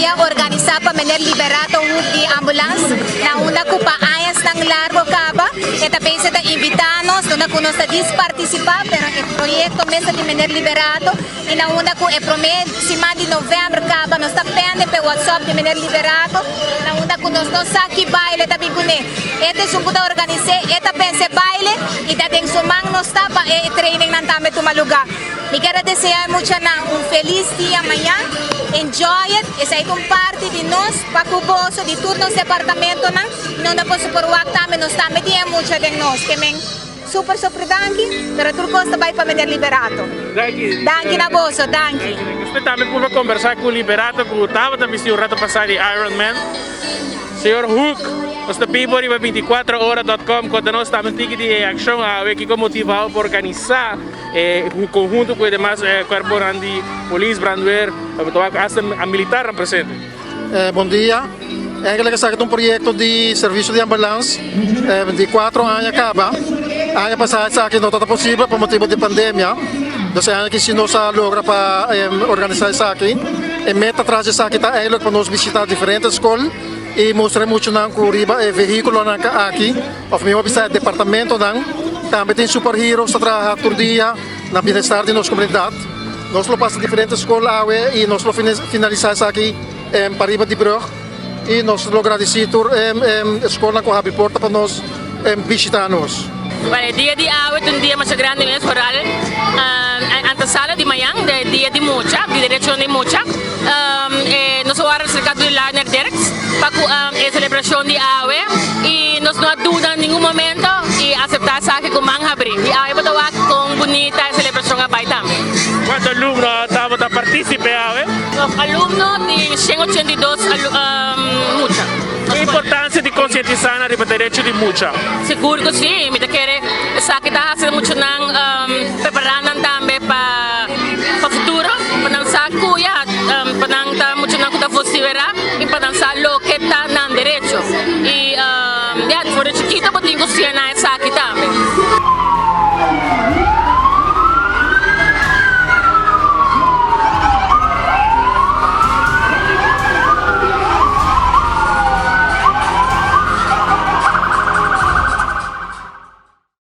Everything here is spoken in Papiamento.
dia organisá pa Meneer Liberato Hoek di Ambulans na unda ku pa añasnan largo kaba e ta pensa ta invitá nos unda ku nos ta dis partisipá pero e proyekto mes ta di Meneer Liberato i na unda ku e promé siman di novèmber kaba nos ta pende p'e whatsapp di Meneer Liberato na unda ku nos no sa ki baile ta bin kuné. E ta esun ku ta organis'é, e ta pensa e baile i ta den su man nos ta pa e trainingnan tambe tuma lugá. Mi kier a desea e muchanan un felis dia mañan. Enjoy it, esei ta un parti di nos pa ku boso, di tur nos departamentonan. No ta boso por wak tambe, nos tambe tin e mucha den nos. Ke men super super danki, pero tur kos ta bai pa Meneer Liberato. Danki. Danki na boso, danki. Nos tambe por kombersá ku Liberato ku tabata bisti un rato pasá di Iron Man. Señor Hoek, nos ta bibo riba 24ora.com konta nos tambe un tiki di e akshon awe, kiko motivá bo pa organisá e konhunto ku e demas kuerponan di polis, brandweer, hasta militarnan presente. Bon dia. Eigenlijk esaki ta un proyekto di servisio di ambulans di kuatro aña kaba. Aña pasá esaki no tabata posibel pa motibu di pandemia. Dus e aña aki si nos a logra pa organisá esaki. E meta tras di esaki ta eigenlijk pa nos bishitá diferente skol i mustra e muchanan ku riba e vehíkulonan aki òf mihó bisa e departamentonan tambe tin superheroes ta traha tur dia na bienestar di nos komunidat. Nos lo pasa diferente skol awe i nos lo finalisá esaki pariba di brug i nos lo gradisí tur e skolnan ku habri porta pa nos bishitá nos. Bueno, e dia di awe ta un dia masha grandi mes, foral antesala di mañan, de dia di mucha, di derechonan di mucha. Nos a wòrdu aserká tur Lionel Dirks pa ku e selebrashon di awe i nos no a duda ningun momento i aseptá esaki ku man habrí. I awe bo ta wak kon bunita e selebrashon a bai tambe. Kuantu alumno tabata partísipe awe? Nos alumno tin 182 mucha. E importansia di konsientisá nan riba derecho di mucha. Sigur ku si, mi ta kere esaki ta hasi muchanan prepará nan tambe.